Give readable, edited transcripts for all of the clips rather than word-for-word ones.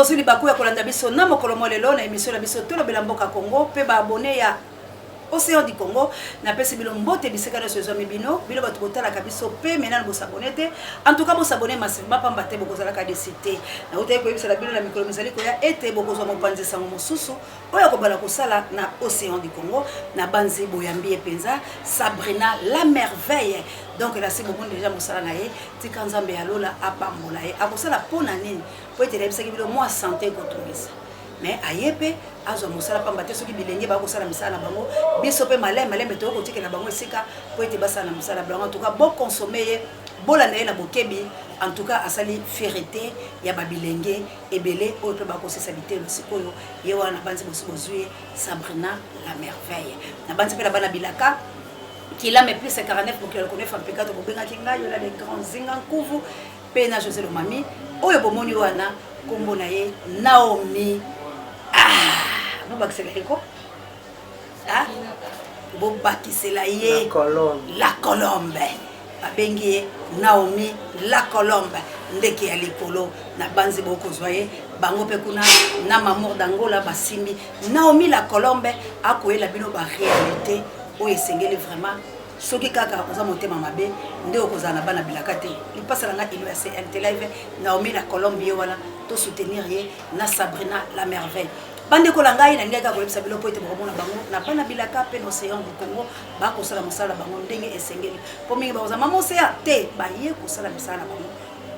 Bozwi libaku ya kolanda biso na mokolo mwa lelo na emission na biso Tolobela Mboka Congo mpe ba abonnes ya Ocean du Congo. Napesi bino mbote bisika nyonso ezwami bino, bino bato botalaka biso mpe me nanu bosabone te. En tout cas bosabone massivement, pamba te bokozalaka desi te. Nautaki koyebisela bino na mikolo mizali koya ete bokozwa mopanzi sango mosusu oyo akobanda kosala na Ocean du Congo. Na banzi boyambi ye mpenza, Sabrina la merveille. Donc nasi bomoni deja mosala na ye. Tika Nzambe ya lola apambola ye. Akosala mpo na nini? Mpo ete nayebisaki bino mwa sante ekotungisa, mais aye mpe azwa mosala, pamba te soki bilenge bakosala misala na bango, biso mpe malembe malembe tokoki kotikela bango esika mpo ete basala na mosala na bango. En tout cas boconsommer ye, bolanda ye na bokebi. En tout cas asali fierté ya babilenge ebele oyo mpe bakosisa bitelo sikoyo. Ye wana, nabanzi bosi bozwi ye, Sabrina la merveille. Nabanzi mpe na bana bilaka kilame plus 49 mokili lokonefa mpekato bobengaki ngai yola le grand zinga nkuvu mpe na José Lomami. Oyo bomoni wana, nkombo na ye Naomi. Ah, bobakisela ye ko, ah, bobakisela ye la colombe. Babengi ye Naomi la colombe, ndeke ya likolo. Na banzi bokozwa ye bango mpe kuna na Mamour d'Angola. Basimbi Naomi la colombe, akoyela bino baréalité oyo esengeli vraiment. Soki kaka oza motema mabe nde okozala na bana bilaka te. Lipasa na nga ilo ya CMT Live, Naomi la colombe ye wana, tosoutenir ye na Sabrina la merveille. Bandeko na ngai, nalingaki kaka koyebisa bino mpo ete bokomona bango na bana bilaka mpe na Océan du Congo, bakosala mosala na bango ndenge esengeli, mpo mingi bakozala mama Océan te. Baye kosala misala na bango,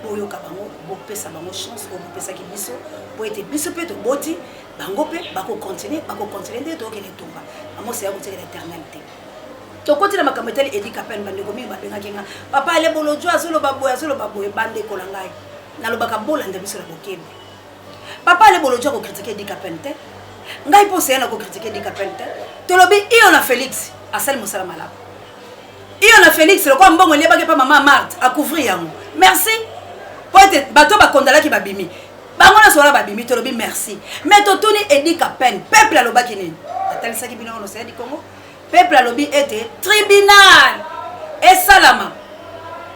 boyoka bango, bopesa bango chance oyo bopesaki biso, mpo ete biso mpe toboti bango mpe bakocontinuer, bakocontinuer nde tokokende etumba. Mama Océan kotikela éternel te. Tokoti na makambo etali Eddy Kapend. Bandeko mingi babengaki nga: "Papa Ale Bolodjo azoloba boye, azoloba boye." Bandeko na ngai, nalobaka bolanda biso na bokebi. Papa Ale Bolodjo akocritiquer Eddy Kapend te, ngai mpo Oseya nakocritiquer Eddy Kapend te. Tolobi iyo na Félix asali mosala malamu, iyo na Félix lokola mbongo eliebaki mpa mama Marte acouvrir yango, merci, mpo ete bato bakondalaki babimi, bango nyonso wana babimi, tolobi merci. Mais totuni Eddy Kapend, peuple alobaki nini? Atalisaki bino wana Oseya du Congo. Peuple alobi ete tribunal esalama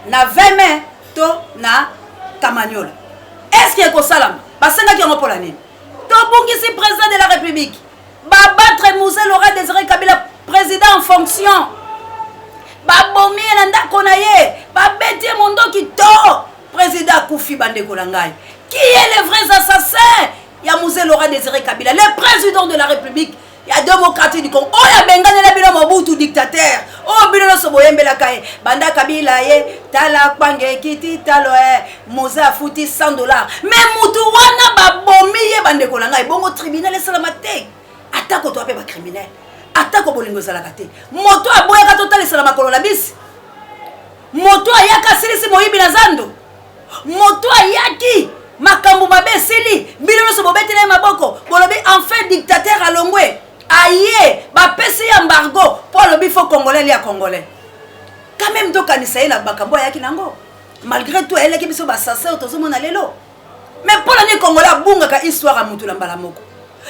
na 20 mai to na Kamanyola. Est-ce ekosalama? Basengaki yango mpola nini? Tobungisi président de la République, babattre Mzee Laurent Désiré Kabila, président en fonction, babomi ye na ndako na ye, babeti ye mondoki to président akufi. Bandeko na ngai, qui est le vrai assassin ya Mzee Laurent Désiré Kabila, le président de la République ya démocratique du Congo, oyo abenganela bino Mobutu dictateur, oyo bino nyonso boyembelaka ye banda Kabila ye tala kpange ekiti talo e Mzee afuti 100 $? Mais mutu wana babomi ye, bandeko na ngai, bongo tribunal esalama te? Atako toa mpe bacriminel, atako bolingo ezalaka te, moto aboyaka totalisana makolo na bisi, moto ayaka asilisi moyibi na zando, moto ayaki makambo mabe esili, bino nyonso bobetela ye maboko, bolobi enfin dictateur alongwe. Aye bapesi ye embargo mpo alobi faut Congolais lia Congolais. Quand même tokanisa ye na makambo ayaki nango. Malgré tout ayelaki biso basase oyo tozomona lelo. Mais mpo na nini Congolais abungaka histoire ya mutu na mbala moko?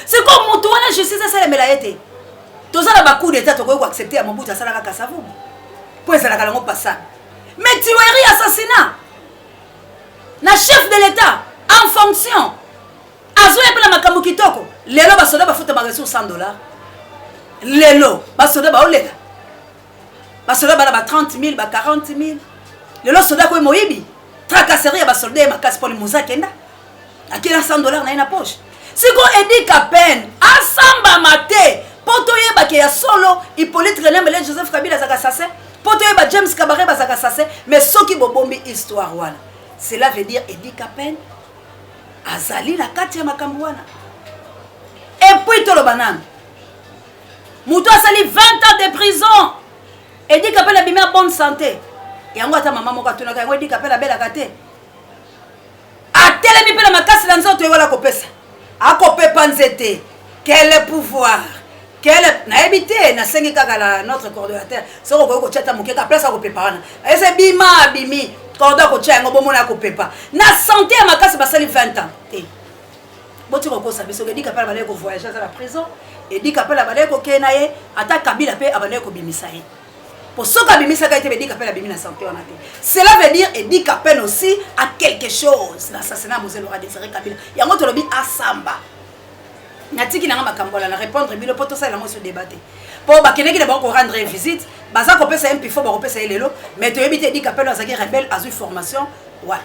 Sikoyo mutu wana justice esalemela ye te. Toza na bacoup d'état, tokoki koaccepter ya Mobutu asalaka Kasavubu mpo ezalaka nango passable, mais tuerie, assassinat na chef de l'État en fonction, azoya mpe na makambo kitoko. Lelo basoda bafutamaka sur 100 $. Lelo basoda baolela, basoda bana ba 30 000, ba 40 000. Lelo soda akoyi moyibi, tracasserie ya basoldat ye makasi mponi moza akenda akenda 100 $ na ye na poche. Sikoyo Eddy Kapend asambama te mpo toyebake ya solo Hippolyte Kanambe Joseph Kabila azalaka assassin, mpo toyeba James Kabarebe bazalaka assassin. Mais soki bobombi histoire wana, cela veut dire Eddy Kapend azali na kati ya makambo wana. Et puis toloba nanu, moto asali 20 ans de prison, Eddy Kapend abimi ya bonne santé. Yango ata mama moko atunaka yango, Eddy Kapend abelaka te, atelemi mpe na makasi na nzoto ewala kopesa, akopepa nzete. Quel pouvoir, quel nayebi te. Nasengi kaka na notre coordonnateur, soki okoki kotia ata moke ka place akopepa wana, ese bima abimi cordon, akotia yango, bomona akopepa na santé ya makasi. Basali 20 ans te, boti kokosa biso. Eddy Kapend abandaki kovoyage, aza na prison. Eddy Kapend abandaki kokende na ye, ata Kabila mpe abandaki kobimisa ye. Po soki abimisaka ye te, Eddy Kapend abimi na santé wana te. Cela veut dire Eddy Kapend aussi a quelque chose na assassinat ya Mzee Laurent Désiré Kabila. Yango tolobi asamba. Natiki nanga makambo ala na répondre bino po tosala yango sur débat te. Po bakendeki na bango ko rendre ye visite, baza kopesa ye mpifo, bakopesa ye lelo, mais toyebi te Eddy Kapend azalaki rebelle, azwi formation wapi.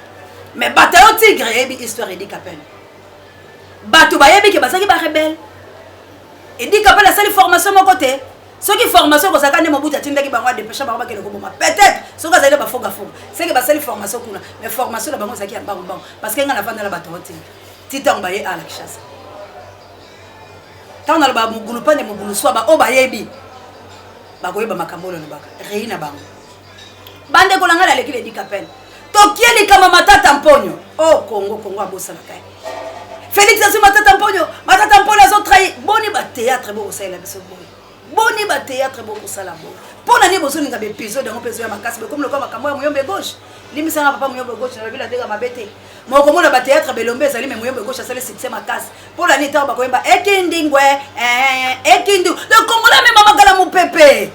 Mais bataillon Tigre eyebi histoire Eddy Kapend. Bato bayebi ke bazalaki ba rebelle. Eddy Kapend asali formation moko te. Soki formation ekozalaka nde Mobutu atindaki bango, adépêcha bango bakende koboma. Peut-être soki azali na bafogafoga, seke basali formation kuna, mais formation na bango ezalaki ya mbangu mbangu, parce que ngai navanda na bato tigre ti ntango baye ala Kinshasa. Ntango naloba mobulu pande mobulu swa, baoyo bayebi bakoyeba makambo oyo nalobaka rei na bango. Bandeko na ngai, naleki Eddy Kapend, tokie likama Matata Mponyo. O Congo, Congo abosanaka ye. Félix azwi Matata Mponyo, Matata Mponyo azotrahir. Boni bathéâtre bokosalela biso boye? Boni bathéâtre bokosala boye? Mpo na nini bozolinga baépisode yango mpe ezoya makasi? Bokomi lokola makambo ya Muyombe Gauche. Limbisanga papa Muyombe Gauche, nalobi na ndenge mabe te. Mokomona bathéâtre belombe ezali, me Muyombe Gauche asali succès makasi. Mpo na nini? Ntango bakoyemba ekindingwe ekindu, donc Kongola amema makala mopepe.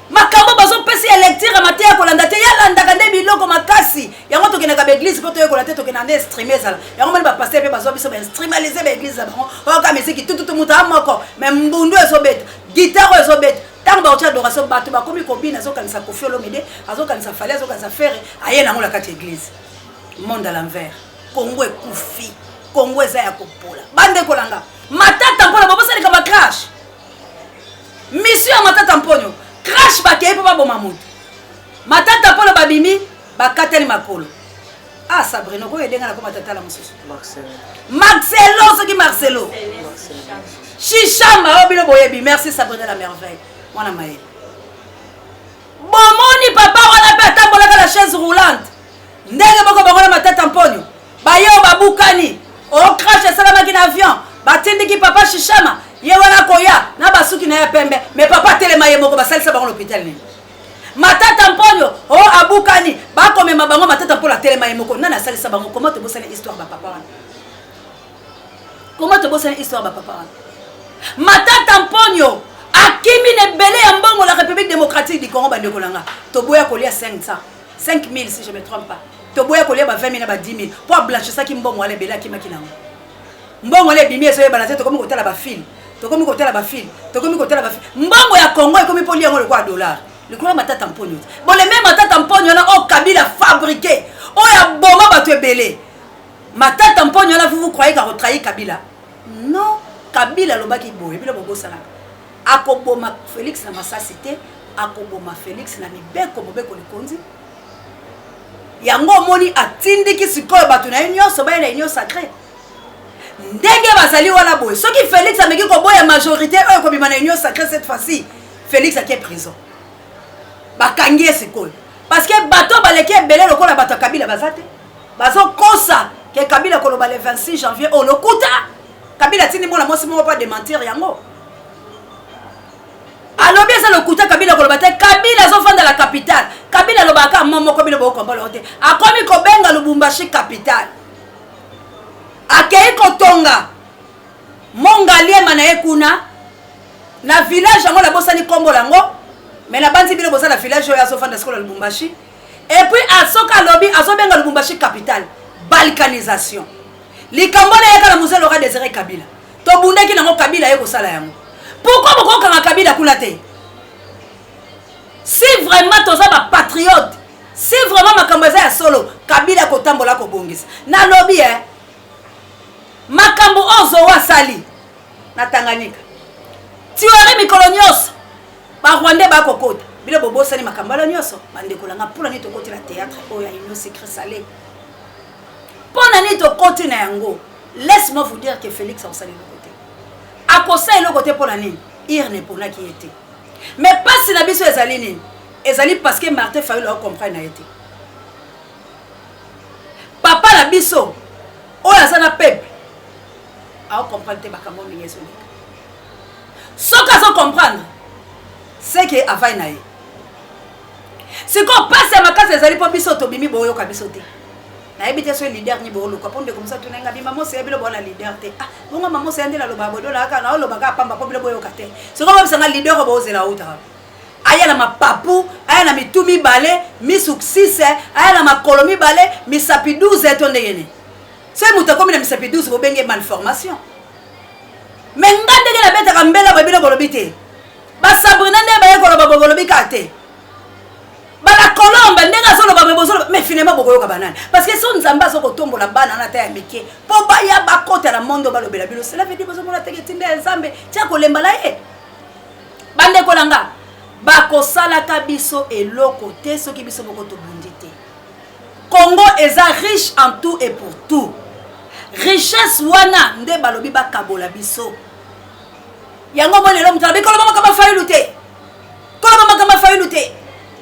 Makambo bazopesa ya lecture ya mateya kolanda te, yalandaka nde biloko makasi. Yango tokendaka baéglise mpo toyekola te, tokenda nde stream ezala. Yango moni bapasteur mpe bazwa biso bainstrumentaliser baéglise na bango. Oyoka misiki tututu, moto a moko, me mbundu ezobeta, guitare oyo ezobeta. Ntango bakotia adoration, bato bakomi kobina, azokanisa Koffi Olomide, azokanisa Fally, azokanisa Ferre, aye nango na kati ya église. Monde à l'envers. Kongo ekufi, Kongo eza ya kopola. Bandeko na nga, Matata mpona bobosalika bacrash, mission ya Matata Mponyo, crash, bakei mpo baboma moto. Matata mpona babimi, bakateli makolo. Ah, Sabrina, okoyo edenga na koma tatala mosusu. Marcelo, soki Marcelo Shishama oyo bino boyebi. Merci Sabrina la merveille, mwana mayele. Bomoni papa wana mpe atambolaka na chaise roulante ndenge moko bango na Matata Mponyo. Baye oyo babukani, o crash esalamaki na avion, batindiki papa Shishama ye wana koya na basuki na ye pembe, me papa atelema ye moko, basalisa bango l'hôpital nini. Matata Mponyo o abukani, bakomema bango, Matata Mponyo atelema ye moko, nani asalisa bango? Koma tobosani histoire bapapa wana? Koma tobosani histoire bapapa wana? Matata Mponyo akimi na ebele ya mbongo la République démocratique du Congo. Bandeko na nga, toboya kolia 500 5000, si je me trompe pas, toboya kolia ba 20 000 na ba 10 000 mpo ablanchisaki mbongo wana ebele. Akimaki nango, mbongo wana ebimi, ezoyebana te. Tokomi kotala bafilm, tokomi kotala bafilm, tokomi kotala bafilm. Mbongo ya Congo ekomi mpo liango lokola dollar likolo ya Matata Mponyo te. Boleme Matata Mponyo wana oyo Kabila fabriqué, oyo aboma bato ebele. Matata Mponyo wana, vous vous croyez kakotrahir Kabila? Non. Kabila alobaki boye, bino bobosanaka: akoboma Félix na masasi te, akoboma Félix na mibeko, mobeko likonzi. Yango omoni atindiki sikoyo bato na ye nyonso baye na Union sacrée. Ndenge bazali wana boye, soki Félix ameki koboya majorité oyo ekobima na Union sacrée, cette fois-ci Félix ake prison, bakangi ye sikoyo, parce que bato baleki ebele lokola bato ya Kabila baza te. Bazokosa ke Kabila koloba le 26 janvier oyo, lokuta. Kabila atindi mwana mwasi moko mpo démentir yango, alobi eza lokuta. Kabila koloba te, Kabila azofanda la capitale. Kabila alobaka mo moko, bino bokokombola te. Akomi kobenga Lubumbashi capitale, akei kotonga Mongaliema na ye kuna na village yango, nabosani nkombo yango, me nabanzi bino boza na village oyo azofanda sikoyo na Lubumbashi. Et puis soki alobi azobenga Lubumbashi capitale, balkanisation. Likambo na yeka na Mzee Laurent Désiré Kabila, tobundaki nango, Kabila ye kosala yango. Pourquoi bokokanga Kabila kuna te? Si vraiment toza bapatriote, si vraiment makambo eza ya solo, Kabila kotambola kobongisa. Nalobi e makambo oyo Zowa asali na Tanganyika, tuerie mikolo nyonso, barwandais bakokota. Bino bobosani makambo wana nyonso. Bandeko nanga, mpona nini tokoti na théâtre oyo ya union sucré salé? Mpo na nini tokoti na yango? Laisse moi vous dire que Félix akosala eloko te, akosala eloko te. Mpo na nini? Urne eponaki ye te. Mais mpasi na biso ezali nini? Ezali parce que Martin Fayulu acomprendre na ye te. Papa na biso oyo aza na peuple acomprendre te makambo ndenge ezoleka. Soki azocomprendre, seke avai na ye. Sikoyo mpasi ya makasi ezali mpo biso tobimi, boyoka biso te. Nayebi te soki leader ni booluka mpo ndeko mosa tuna nga bima mosa ya bino bona leader te. Ah, bongo mamosa ya nde naloba boye, dolaka naolobaka pamba mpo bino boyoka te. Sikoyo bobisanga leader oyo boozela outaka. Aya na mapapu, aya na mitu mibale, misu 6, aya na makolo mibale, misapi 12, to ndenge nini? Soki moto akomi na misapi 12, bobenge malformation. Me nga ndenge nabetaka mbela boye, bino bolobi te. Basabrina nde baye koloba boye, bolobi kaka te. Bala Colombe ndenge azoloba boye, bozoloba. Mais finalement bokoyoka banani? Parce que so Nzambe azokotombola bana na ata ya mike mpo baya bakota na monde balobela bino, cela veut dire bozomona teke etinda ya Nzambe tia kolemba na ye. Bandeko na nga, bakosalaka biso eloko te soki biso moko tobundi te. Congo eza riche en tout et pour tout. Richesse wana nde balobi bakabola biso. Yango mo lelo moto alobi koloba makambo ya Fayulu te, koloba makambo ya Fayulu te,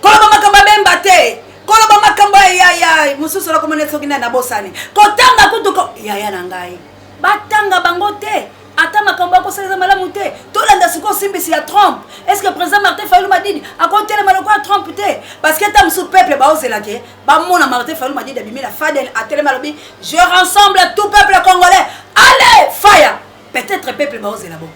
koloba makambo ya Bemba te, koloba makambo ya yaya mosusu nakomona soki nani nabosani kotanga kutu ko yaya na ngai batanga bango te, ata makambo akosala eza malamu te. Tolanda sikoyo simbisi ya Trump. Est ce que président Martin Fayulu Madidi akotelema lokola Trump te? Parce que ata mosusu peuple baozela ke bamona Martin Fayulu Madidi abimi na Faden, atelema, alobi: "Je rassemble tout peuple congolais, allez fire." Peut-être peuple baozela bongo,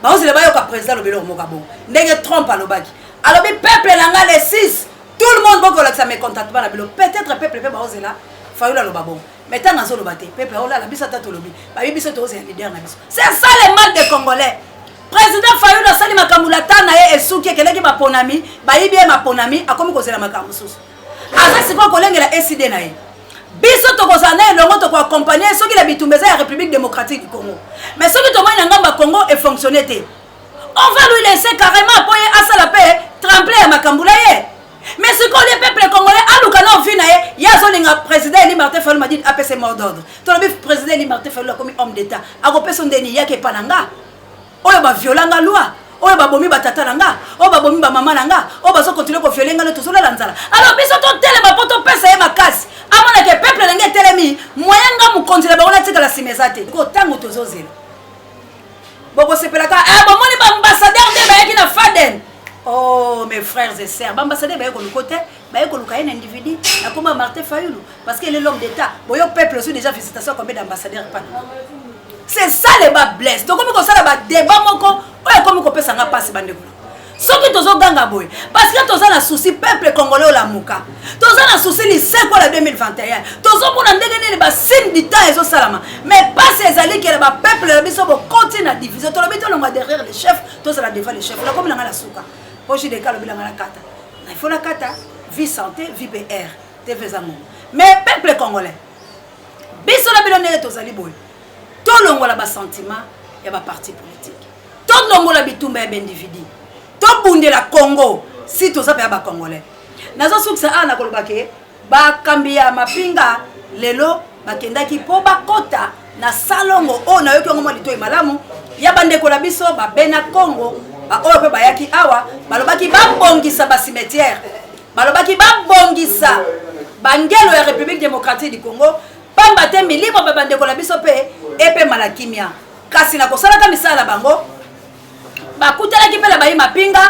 baozela bayoka président alobi eloko moko bongo ndenge Trump alobaki, alobi: "Peuple na nga, le 6, tout le monde bokolakisa mécontentement na bino." Peut-être peuple mpe baozela Fayulu aloba bongo. Mais ntango azoloba te, peuple aolala. Biso ata tolobi, bayebi biso tozela leader na biso. C'est ça le mal de Congolais. Président Fayulu asali makambo na ta na ye, esuki, ekeleki maponami, bayibi ye maponami, akomi kozela makambo mosusu. Aza sikoyo kolengela eside na ye. Biso tokozala na elongo, tokoaccompagner soki na bitumba eza ya République démocratique du Congo. Mais soki tomoni na ngambo ya Congo efonctionne te, on va lui laisser carrément mpo ye asala mpe tremble ya makambo na ye. Mais sikoyo le peuple congolais aluka na ovi na ye, ye azolinga président élu Martin Fayulu Madidi apesa mot d'ordre. Tolobi président élu Martin Fayulu akomi homme d'État, akopesa ndeni yaki epa na nga oyo baviolanga loi, oyo babomi batata na nga, oyo babomi bamama na nga, oyo bazocontinuer kovioler nga, no tozolala nzala. Alors biso totelema mpo topesa ye makasi, amonake peuple ndenge etelemi. Moyen nga mokonzi na bango natikala nsima eza te. Ko ntango tozozela, bokosepelaka. Ah, bomoni baambassadeur nde bayaki na Faden. Oh, mes frères et sœurs, baambassadeur baye koluka te, baye koluka ye na individu nakoma Martin Fayulu, parce que il est l'homme d'État. Boyo peuple osu déjà visitation, combien d'ambassadeurs pa? C'est ça le bât blesse. Tokomi kosala badébat moko oyo ekomi kopesanga mpasi. Bandeko, soki tozoganga boye, parce que toza na souci peuple congolais olamuka, toza na souci liseko la 2021. Tozomona ndenge nini basigne du temps ezosalama, mais pasi ezali kele bapeuple na biso bokoti na division. Tolobi tolongwa derrière le chef, tozala devant le chef. Nakomi na ngai na suka po JDK alobi na ngai na kata, il faut nakata. Vie, santé, vpr TV eza ngongo. Mais peuple congolais, biso na bino ndenge tozali boye, tolongola basentiment ya baparti politique, tolongola bitumba ya baindividu, tobundela Congo. Si toza mpe ya bacongolais, nazosukisa awa na koloba ke bakambi ya mapinga lelo bakendaki mpo bakota na salongo oyo. Nayoki yango mwa litoi malamu ya bandeko na biso babena Congo, baoyo mpe bayaki awa, balobaki babongisa bacimetière, balobaki babongisa bangelo ya République démocratique du Congo, pamba te milimo mpe bandeko na biso mpe epema na kimia. Kasi na kosalaka misala na bango, bakutanaki mpe na bayi mapinga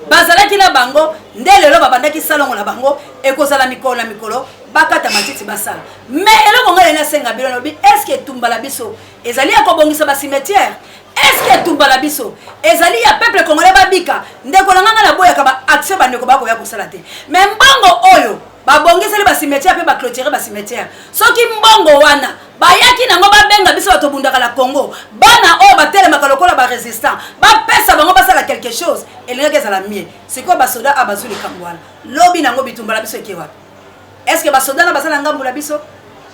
bazalaki na bango. Nde lelo babandaki salongo na bango, ekozala mikolo na mikolo bakata matiti basala. Mais eloko ngai nasenga bino, nalobi: est-ce etumba na biso ezali ya kobongisa bacimetière? Est-ce etumba na biso ezali ya peuple congolais babika? Ndeko na nganga, naboyaka baaction bandeko bakoya kosala te. Mais mbongo oyo babongiseli bacimetière mpe baclôturer bacimetière, soki mbongo wana bayaki nango, babenga biso bato bundaka na Congo, bana oyo batelemaka lokola barésistant, bapesa bango basala quelque chose, elingaki ezala mieux. Sikoyo basoda a bazwi likambo wana, lobi nango bitumba na biso eke wapi? Est ce que basoda na baza na ngambu na biso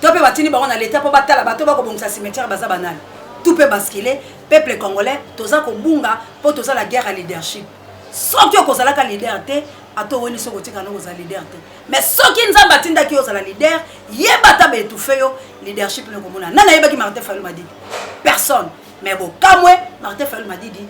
to mpe batindi bango na leta mpo batala bato bakobongisa cimetière baza banani? Tout peut basculer. Peuple congolais, toza kobunga mpo toza la guerre ya leadership. Soki okozalaka leader te, ata oweni, soki otika no kozala leader te. Mais soki Nzambe atindaki yo ozala leader, yeba ata baétouffe yo, leadership no komona. Nani ayebaki Martin Fayulu Madidi? Personne. Mais bokamwe, Martin Fayulu Madidi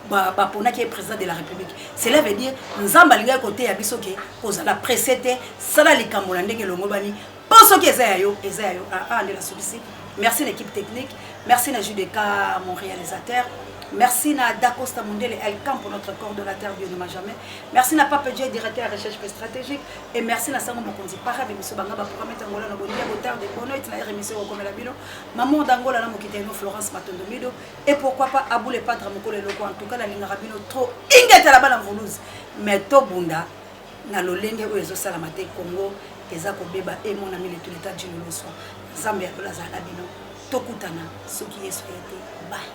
baponaki ye président de la République. Cela veut dire Nzambe alingaki koteya biso ke kozala pressé te, sala likambo na ndenge elongobani, mpo soki eza ya yo, eza ya yo. Aa nde nasukisi. Merci na équipe technique, merci na Judeka, mon réalisateur. Merci na Dacosta Mundele El Campo, notre coordonnateur Dieu ne m'a jamais. Merci na Pape Dieu, directeur recherche stratégique. Et merci na Sango Mokonzi Para, Bemiso Banga, ba programme Angola, na Bondia, Botard, de Bono, et na émission Okomela Bino, Maman d'Angola, na Mokiteno, Florence Matondo Mido, et pourquoi pas Abou le Padre Mokolo Eloko. En tout cas, la lingaka bino trop, ingeta la bana Mvuluzi. Mais tobunda, na lolenge oyo ezosalama te, Congo eza kobeba, emonami le tout l'état du loloswa. Nzambe ya lola azala na bino. Tokutana soki Yesu ye te. Bye.